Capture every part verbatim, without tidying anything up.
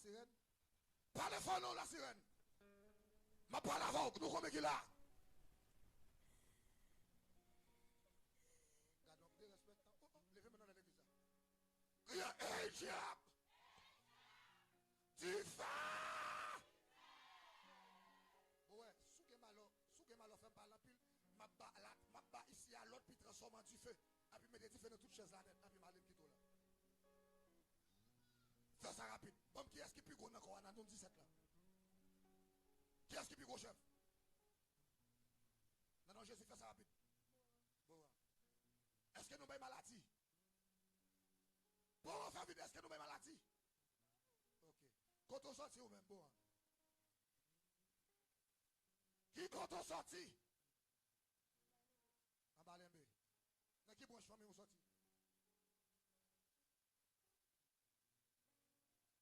Sirèn. Pale fò non, la sirèn. M ap pale avè w, nou konbyen ki la? Gad yon derespektan. Oh, oh, leve men nan legliz la. Kriye, ey dyab! Dife! Bon, wè, si w gen malè, si w gen malè, fè m pale anpil, m ap ba, la, m ap ba isi a lòd pi transfòman dife. Epi mete dife nan tout chèz la nèt, epi m ale m kite w la. Fè sa rapid. Ban m kiyès ki pi gwo nan kò a, nan nonm disèt la. Kiyès ki pi gwo chèf? Nan non Jezi, fè sa rapid. Bon, èske nou bay maladi? Bon, fè vit, èske nou bay maladi? Ok. Kote w sòti ou menm, bon? Ki kote w sòti? Anba Lenbe. Nan ki branch fanmi w sòti?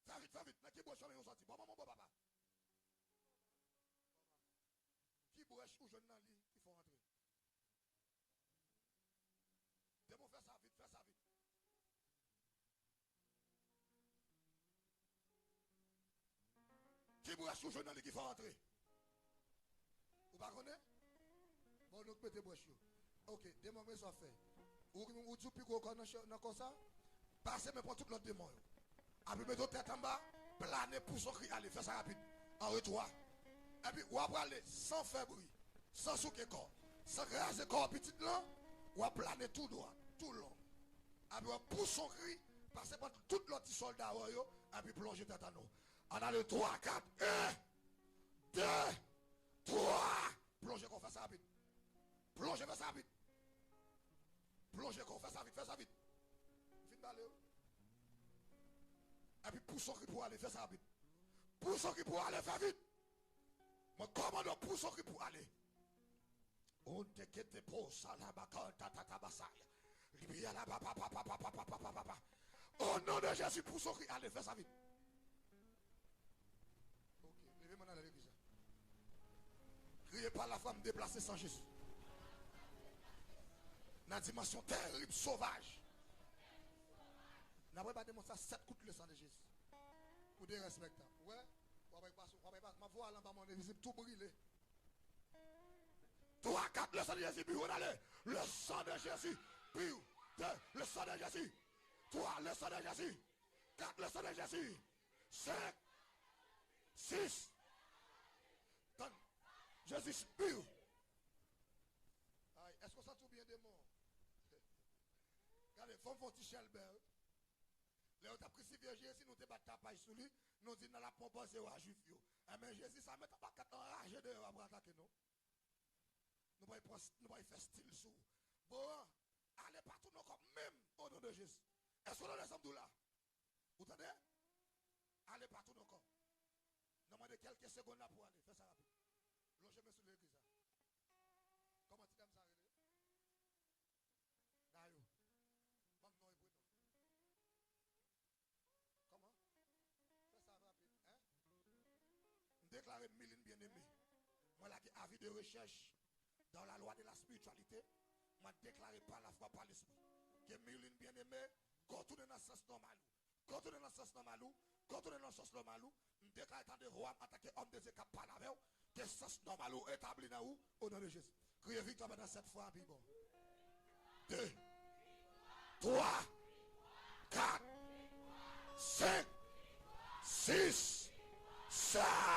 Fè vit, fè vit. Nan ki branch fanmi w sòti? Bon manman, bon papa. Ki branch ou jwenn nan li ki fè w antre? Demen w fè sa vit, fè sa vit. Ki branch ou jwenn nan li ki fè w antre? Ou pa konnen? Bon, nou k mete branch yo. Ok, demen, men sa w fè. Ou, ou di w pi gwo kò nan chè, nan kò sa? Pase men pran tout lòt demen yo. Epi mete w tèt anba, plane, pouse yon kri ale, fè sa rapid. An retwa. Epi w ap prale san fè bri, san souke kò, san kraze kò pitit lan, w ap plane tou dwat, tou long. Epi w ap pouse yon kri, pase pran tout lòt ti sòlda wè yo, epi plonje tèt ann ou. Ann ale, twa, kat, en, de, twa. Plonje kò w, fè sa rapid. Plonje, fè sa rapid. Plonje kò w, fè sa vit, fè sa vit. M fin pale wi. Epi pouse yon kri pou w ale, fè sa rapid. Pouse yon kri pou w ale, fè vit. Mwen kòmande w pouse yon kri pou w ale. Ontekete po salabakanta tatabasaya. Libiya la pa pa pa pa pa pa pa pa pa pa pa. O non de Jezi, pouse yon kri ale, fè sa vit. Ok, leve men nan legliz la. Kriye pa lafwa, m deplase san Jezi. Nan dimansyon terib, sovaj. N ap rebat demon sa sèt kout le san de Jezi. Ou derespektan. Ou wè? W ap pase, w ap pase. M ap voye al anba mòn envizib, tou brile. Twa, kat, le san de Jezi, biw, ale. Le san de Jezi, biw. De, le san de Jezi. Twa, le san de Jezi. Kat, le san de Jezi. Senk. Sis. Tann. Jezi, biw. Ay, èske w santi w byen, demon? Gade, fò m fè yon ti chèlbè wi. Lè yo t ap krisifye Jezi, nou te bat tapaj sou li, nou di n al ap konpanse wa Jwif yo. Enben, Jezi sa met anba kat anraje deyò a pou atake nou. Nou pral pran, nou pral fè stil sou ou. Bon, ale patou nan kò m menm, o non de Jezi. Èske w tande sa m di w la? Ou tande? Ale patou nan kò m. Nan mwen de kèlke segonn la pou ale. Fè sa rapid. Lonje men sou legliz la. Kòman ti dam sa rele? Dayou. Ban m non e prenon. Kòman? Fè sa rapid, en? M deklare Miline Bien-Aimé. Mwen lage avi de rechèch dans la loi de la spiritualité. Mwen deklare pa lafwa, pa lespri, ke Miline Bien-Aimé, ke w tounen nan sans nòmal ou. Ke w tounen nan sans nòmal ou. Ke w tounen nan sans nòmal ou. M deklare tande vwa m antanke òm de Dye k ap pale avè w. Ke sans nòmal ou etabli nan ou, o non de Jezi. Kriye viktwa pandan sèt fwa, pi bon. De, twa, kat, senk, sis, sèt.